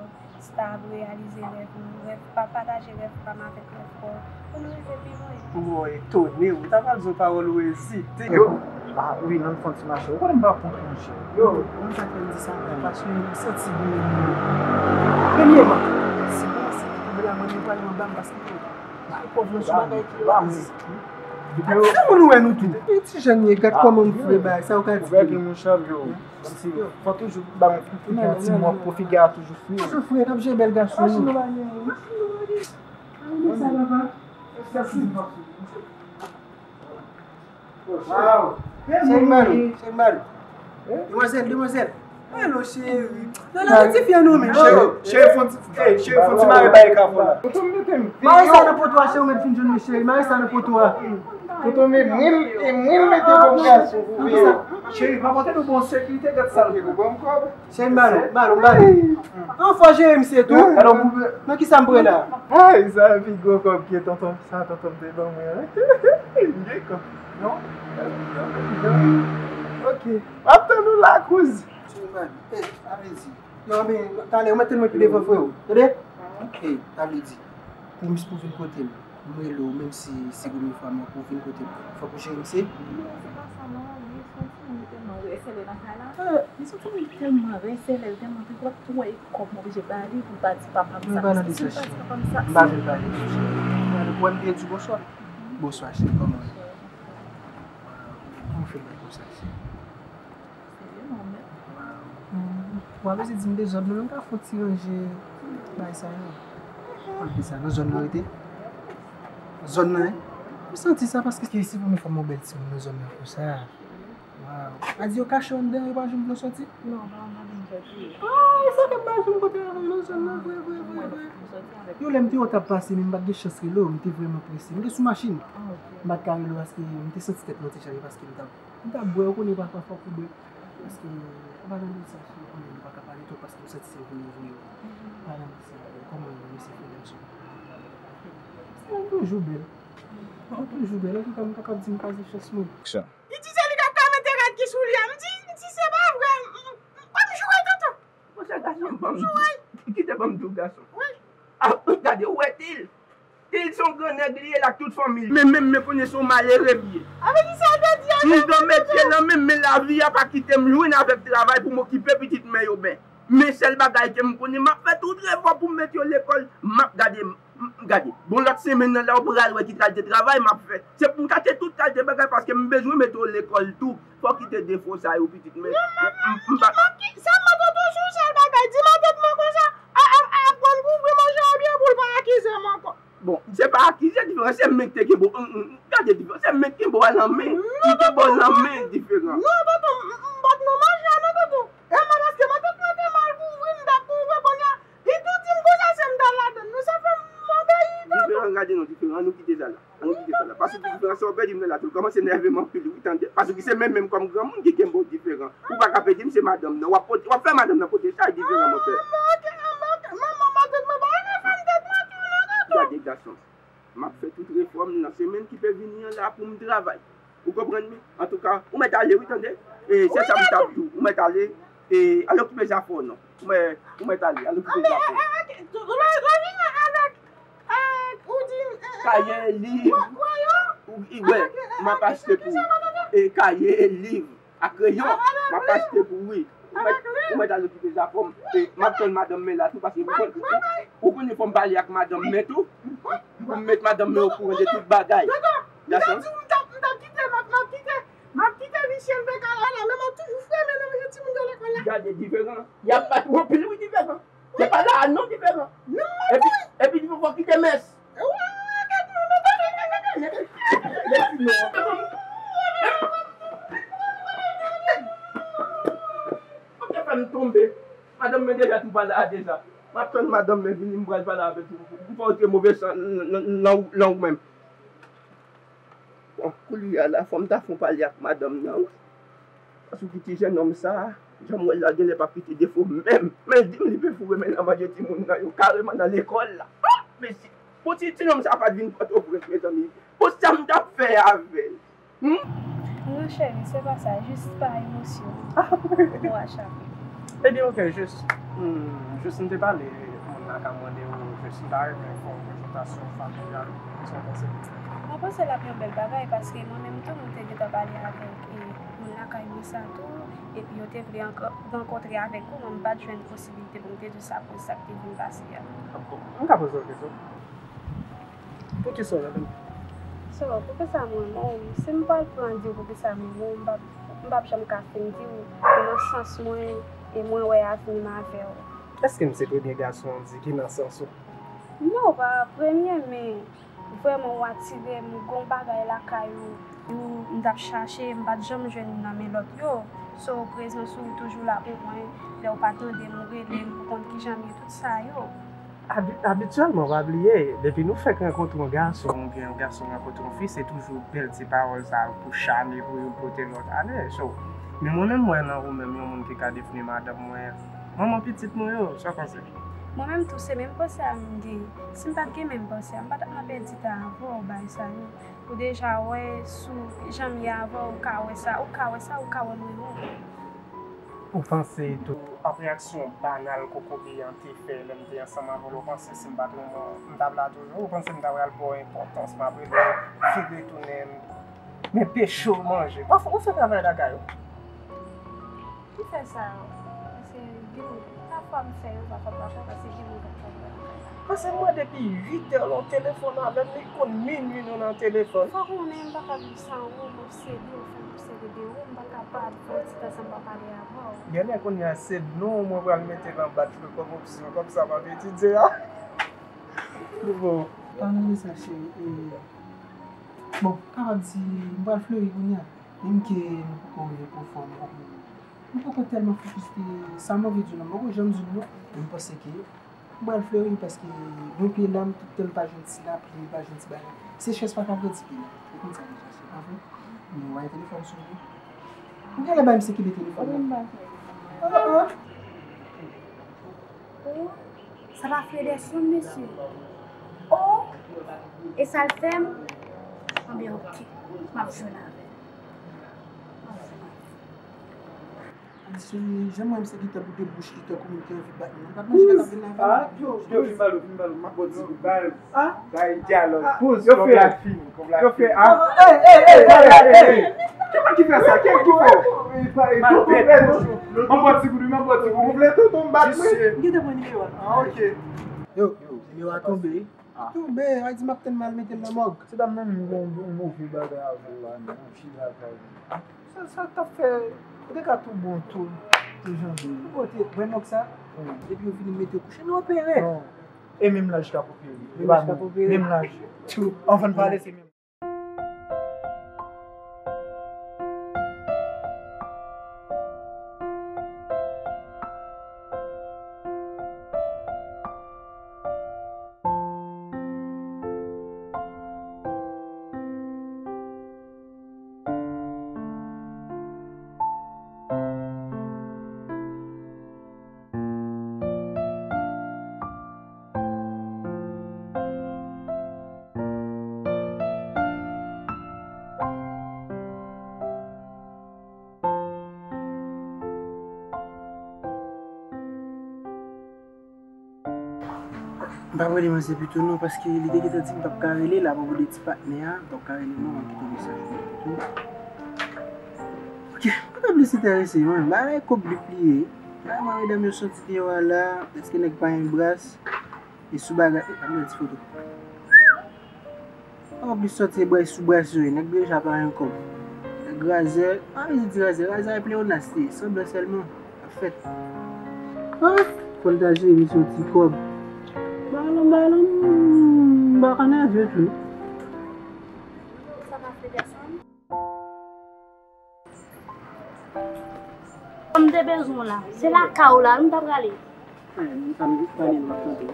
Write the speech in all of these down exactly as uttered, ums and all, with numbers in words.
nou stab, reyalize rèv nou, rèv pa, pataje rèv pa m avèk rèv pa w, pou nou rive pi lwen. Mwen etone, ou ta pral di yon pawòl ou ezite. Yo, ah, wi, nan fon ti mache. Ou konnen m pa pran kanje. Yo, mwen sa fè m di sa, paske m santi gen premyèman, se pa se ki pwoblèm la, mwen pral nan bam paske Pòv nan sou bagay ki yo. Depi yo Ti moun ou wè nou tou. Depi ti jèn ye, gad kòman m fre bay, sa ou ka di. Ou wè ki moun chòv yo. Kòmsi fò toujou ba yon ti mò pou figi a toujou fre. Toujou fre, n ap jere bèl gason. Machin nou pa gen. Machin nou pa gen. Sa papa. Cheri Mari, cheri Mari. Demwazèl, demwazèl. Alo, cheri. Non, non, ti fi an non, men. Cheri, cheri, fon ti, eh, cheri, fon ti mare bay kafou la. Tonton mete m. Mari sa nan poto a, cheri, ou mèt fin jwenn mwen, cheri. Mari sa nan poto a. Tonton men, mwen, e mwen mete bon gason pou veye. Cheri, pa pote nou bon sekirite, gad sa l. Ou ban m kòb. Cheri, m ba nou, m ba nou, m ba nou. An fò jere misye tou. Alò, pou... Nan ki sa m pran la? Ay, sa pi gwo kòb ke tonton, sa tonton te ban mwen. Li gen kòb. Non? Ok. M ap tann ou la, kouz. Cheri, m ba nou. Eh, sa vle di. Yo, men, talè, ou mèt tèlman pi devan, freo. Tande? Eh, sa vle di. Pou mis pou vin kote m. M rele w, menm si se premye fwa, men pou w vin kote m. Fòk ou jere misye. Non, se pa sa, non. Li se yon timoun tèlman rèsèlè nan kay la. Li se yon timoun tèlman rèsèlè, li tèlman tripòt, tou wè e kòb m oblije ba li pou l pa di papa m sa. Paske si l pa di papa m sa, m pa vle pale de sou cheri. Ou wè m te di bonswa? Bonswa, cheri, kòman w ye? Kòman w fè bay konsa, cheri? Ou pa bezwen di m dezòd non, men m ka fè yon ti ranje bagay sa yo. Ann fè sa nan zòn nan rete. Zòn nan, en. M santi sa paske se premye fwa m wè yon bèl timoun nan zòn nan konsa. Waw. A di yo kache anndan, yo pa janm vle soti? Non, pa janm vle soti. Ah, e sa k ap bay fim kote avè yo nan zòn nan, vre, vre, vre, vre. Yo, lè m te wè w t ap pase, men m pa t gen chans rele w, m te vrèman prese. M te sou machin. Ah, ok. M pa t ka rele w paske m te santi tèt mwen te chaje paske m t ap, m t ap bwè, ou konnen pafwa fòk ou bwè. Paske, an palan de sa, si w konnen nou pa ka pale twòp paske m santi se vre, vre. An palan de sa, kòman mesye Freedom sou? Sa toujou bèl. Sa toujou bèl. Antouka, m kapab di m pa gen chans mwen. Li di se li k ap ka mete rad ki sou li a. M di, m di se pa vre. M, m, m p ap joure tonton. Monchè gason, ban m di. Kite ban m di w gason. Wi. Ah, gade, ou wè Til. Til se yon gran nèg li ye, l ak tout fanmi l. Men menm men konnen se yon malere m ye. Avè ki sa w te di a? M gen metye nan men m, men lavi a pa kite m jwenn avèk travay pou m okipe pitit men yo ben. Men sèl bagay ke m konnen, m ap fè tout efò pou m mete yo lekòl. M ap gade, m, m, gade. Bon, lòt semèn nan, lè w pral wè ki kalite travay m ap fè. Se pou m kache tout kalite bagay paske m bezwen mete yo lekòl tou. Fò w kite defo sa yo, pitit men. Non, m, m, m, m pa. Sa matant ou sou sèl bagay. Di matant mwen konsa, a, a, a, aprann kouvri manje a byen pou l pa akize m ankò. Bon, se pa akize diferan, se men k te gen bon, m, m, gade diferan, se men k gen bon a nan men, li gen bon nan men diferan. Non, tonton, m, m, m pa t nan manje a non, tonton. E mwen, paske matant mwen te mal kouvri, m t ap kouvri, kounye a, li tou di m konsa se m t al ladann. Nou sa fè m obeyi, tonton. Diferan, gade non, diferan, nou kite sa la. An nou kite sa la. Paske diferan sa w pèdi m nan la tou. L kòmanse nève m anpil, wi, tande. Paske se menm menm kòm granmoun ki kenbe w diferan. Ou pa ka pèdi m, se madanm nan. W ap pote, w ap fè madanm nan pote chay diferan, monchè. Ah, men ok, ah, men ok. Manman, matant mwen pa renmen fanm tèt mati non, tonton. Gade gason. M ap fè tout efò m nan semèn ki pe vini an la pou m travay. Ou konprann mi? Antouka, ou mèt ale wi, tande. E se sa m t ap di w. Ou mèt ale. E al okipe zafè w non. Ou mèt, ou mèt ale, al okipe zafè w. Anben, e, e, ok. Tou, ou la, ou vini avèk, e, ou di, e, e, kaye, liv. Ou, ou, ou, m ap achte pou ou. E, kaye, liv. Ak kreyon, m ap achte pou ou, wi. Ou mèt, ou mèt al okipe zafè w. E, m ap tann madanm mwen la tou, paske ou konn, ou, ou konnen fò m pale ak madanm mwen tou. Pou m met madanm mwen okouran de tout bagay. Gason. M t ap di w, m t ap, m t ap kite, m ap, m ap kite, m ap kite visye m te ka la, la, men m ap toujou fremen nan mete timoun yo lekòl la. Gade diferan. Y ap bat ou anpil, wi, diferan. Se pa la a non, diferan. Epi, epi diferan fò kite mès. Ou te fè m tonbe. Madanm mwen deja tou pale a deja. M ap tann madanm mwen vini, m pral pale avè l pou, pou fè w te move san nan, nan, nan, nan ou menm. Bon, koulye a la, fò m ta fè yon pale ak madanm nan, wi. Paske ti jennonm sa a, jan m wè l la, genlè p ap kite defo menm. Men l di m li pe foure men nan manje timoun nan yo, kareman nan lekòl la. Ah! Mesye, bon, ti, ti nonm sa a pa t vin Pòtoprens, mezanmi. Bon, sa m t ap fè avè l? Hmm? Non, cheri, se pa sa, jis pa emosyon. Ah! Mwa chape. Ebyen, ok, jis, hmm, jis m te pale moun nan ka mande w, jis m ta renmen fè yon prezantasyon familyal, sa w panse? Mwen panse l ap yon bèl bagay, paske mwen menm tou, mwen te gentan pale avèk, e, moun lakay mwen sa tou, epi yo te vle anko-, rankontre avèk ou, mwen m pa t jwenn posibilite pou m te di w sa akoz sa k te vin pase a. Ah bon, m ka poze w kesyon? Poukisa w renmen m? So, poukisa m renmen w? Si m pral pran di w poukisa m renmen w, m p ap, m p ap janm ka fin di w, e nan sans mwen, e mwen wè avni m avè w. Èske m se premye gason w di ki nan sans ou? Non, pa premye, men vrèman w atire m, gon bagay lakay ou, ou m t ap chache, m pa t janm jwenn li nan men lòt yo. So, prezans ou toujou la pou mwen, lè w pa tande m, ou rele m, ou konn kijan m ye, tout sa yo. Abi-, abityèlman, pa bliye, depi nou fèk rankontre yon gason oubyen yon gason rankontre yon fi, se toujou bèl ti pawòl sa yo pou chame, pou yo pote lòt alè. So, men mwen menm, mwen nan ou menm, yon moun ki ka devni madanm mwen, manman pitit mwen yo, sa w panse? Mwen menm tou, se menm panse a m gen. Si m pa t gen menm panse a, m pa t ap nan pèdi tan avè w, bagay sa yo. Ou deja wè, sou jan m ye avè w, ou ka wè sa, ou ka wè sa, ou ka wè m renmen w. Ou panse tou, ap reyaksyon banal kokobe an te fè lè m te ansanm avè l, ou panse si m pa t renmen w, m t ap la toujou? Ou panse m ta pral ba w enpòtans, m ap rele w, vire tounen, men peche w manje? Pafwa, ou fè travay lakay ou? Ki fè sa yo? Paske gen moun, pafwa m fè yo, pafwa m pa fè, paske gen moun k ap travay lakay la. Paske mwen depi uit è l on telefòn avè m, li konn minui nou nan telefòn. Fò konnen m pa ka viv san ou, m obsede, ou fè m obsede de ou, m pa kapab fè yon ti tan san m pa pale avè w. Genlè kounye a se non mwen pral mete nan bat yo kòm opsyon, kòm sa m ap etidye a. Bon. Palan de sa, cheri, e, bon, kapab di, m pral fleri kounye a. Menm ke nou poko rive pwofon, nou poko, nou poko tèlman fokis de sa m anvi di w non, m poko janm di w non, men m panse ke m pral fleri paske yon pye lam, tout tan l pa jwenn ti lapli, l pa jwenn ti bagay. Sechrès pa ka grandi pye. Ou konn sa deja, se pa vre? Men w wè telefòn sou li. Ou genlè bay misye kite telefòn nan. Ah, ah. Oh, sa pa Frederson, mesye. Oh, e sa l fè m? Anben, oke. M ap jwenn avè l. M ap jwenn avè l. Mesye, jan mwen, misye gentan boude bouch li tankou moun ki anvi bat mwen. Bat mwen, jika t ap vin avè l. Ah, yo, yo, vin ba l, vin ba l, m ap ba w ti kout bal. Ah. Bay dyalòg. Poz kòb la fini, kòb la fini. Yo fè, ah. Hey, hey, hey, hey, hey, hey. Ki moun ki fè sa? Ki moun ki fè? Malpèt. M ap ba w ti kout, m ap ba w ti kout. Ou vle tonton m bat mwen? M gentan pran nimewo a. Ah, ok. Yo, nimewo a tonbe. Ah. Tonbe, a di m ap tann m al mete l nan mòg. Se dam nan menm yon, yon move bagay avè w la, non, chita kay. Sa, sa t ap fè, ou te ka tou bon tou, tou jan de. Ou kote, wè mòg sa? Wi. Depi yo fini mete w kouche, nou opere. Non. E menm laj k ap opere. Menm laj k ap opere. Menm laj. Tou. Anvan n pale, se menm. M p ap rele manzè pito non, paske li te gentan di m p ap ka rele l apwopo de ti patnè a, m p ap ka rele non, m ap kite mesaj pou li pito. Ok, m pa ta plis enterese mwen, bagay kòb bip li ye. Bagay mwen medam yo soti deyò a la, èske nèg pa gen bras? E sou bagay, e, pa mwen ti foto. An plis sòti e bwè sou bwè sou yo, nèg deja pa gen kòb. Nèg razè, pa vle di razè, razè e pleyonas li ye, sanblan sèlman ap fèt. Ah, fò l ta jere misye yon ti kòb. Balon, balon, m pa ka nève tou. Sa pa fè pèsonn. M te bezwen w la. Se lakay ou la, m ta prale. Eh, m pa m pale, m ap tande.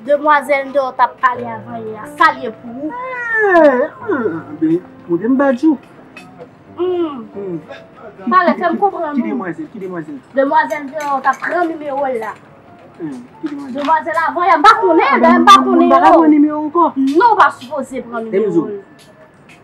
Demwazèl deyò t ap pale avan yè a, sa l ye pou ou? Eh, ah, ben, montre m badjou. Hmm. Hmm. Pale, fè m konprann. Ki demwazèl? Ki demwazèl? Demwazèl deyò t ap pran nimewo l la. Hmm, ki demwazèl? Demwazèl avan yè, m pa konnen, dayè m pa konnen yo. M pa ka pran nimewo ankò. Non, w pa sipoze pran nimewo l.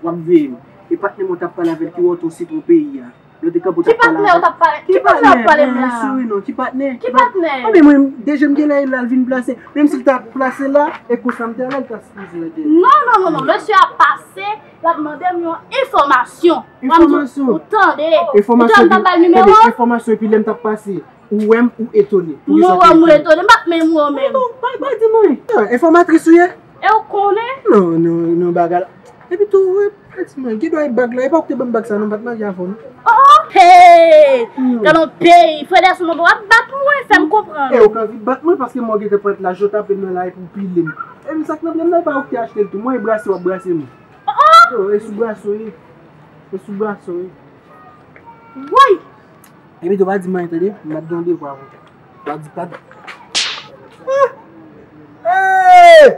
W ap veye m. E patnè mwen t ap pale avè l ki wè w t on sitwon peyi a. Lè w te kanpe w t ap pale avè l. Ki patnè w t ap pale? Ki patnè w ap pale m la? Souri non, ki patnè? Ki patnè? Anben mwen, deje m gen lè l al vin plase. Menm si l ta plase la, e konsa m te alè, l ta sipoze rete. Non, non, non, non. Mesye a pase, l ap mande m yon enfòmasyon. Enfòmasyon? Ou tande? Ou tande m t ap ba l nimewo? Tande, enfòmasyon, epi lè m t ap pase. Ou wè m, ou etone. Mwen wè m, ou etone. M pa t menm wè w menm. Non, pa, pa di mwen. Ah, enfòmatris ou ye? E w konnen? Non, non, non, bagay la. Epi tou, ou wè, pa di mwen, ki dwa e bag la? E pa ou ki te ban m bag sa, non, m pa t marye avè w, non. Oh, hey! Hmm. Gad on peyi. Frederson, w ap bat mwen, fè m konprann. E ou k anvi bat mwen, paske mwen gentan pran laj yo tape m nan la epi w pile m. E m sa k nan men m nan, e pa ou ki te achte l tou. Mwen, e brase w ap brase mwen. Oh, oh! Oh, e sou brase w ye. E sou brase w ye. Woy! Epi tou pa di m anyen tande, m ap gen yon devwa pou ou. Pa di, pa di. Ah! Hey!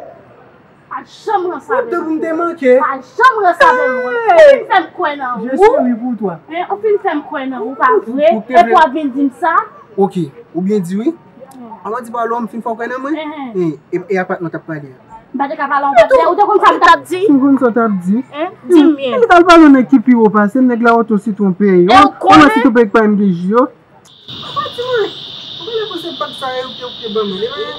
Pa janm ranse avè m. Ou te pou m te manke. Pa janm ranse avè m. Ou fin fè m kwè nan ou. Je suis oui pour toi. Hein, ou fin fè m kwè nan ou, pa vre? Epi w ap vin di m sa? Ok, ou byen di wi. Avan di pawòl ou, m fin fè w kwè nan mwen? Enhen. E, e, e a patnè w t ap pale a? M pa te ka pale anpil, ou te konn sa m t ap di? M konn sa w t ap di. Hein? Di m byen. Li t al pale yon nèg ki pi wo pase m, nèg la wè w t on sitwon peyi. E w konnen? Kòman sitwon peyi k pa menm gen ji yo? Apa di mwen, ou genlè panse bag sa yo te, ou te ban mwen. Li pa gen.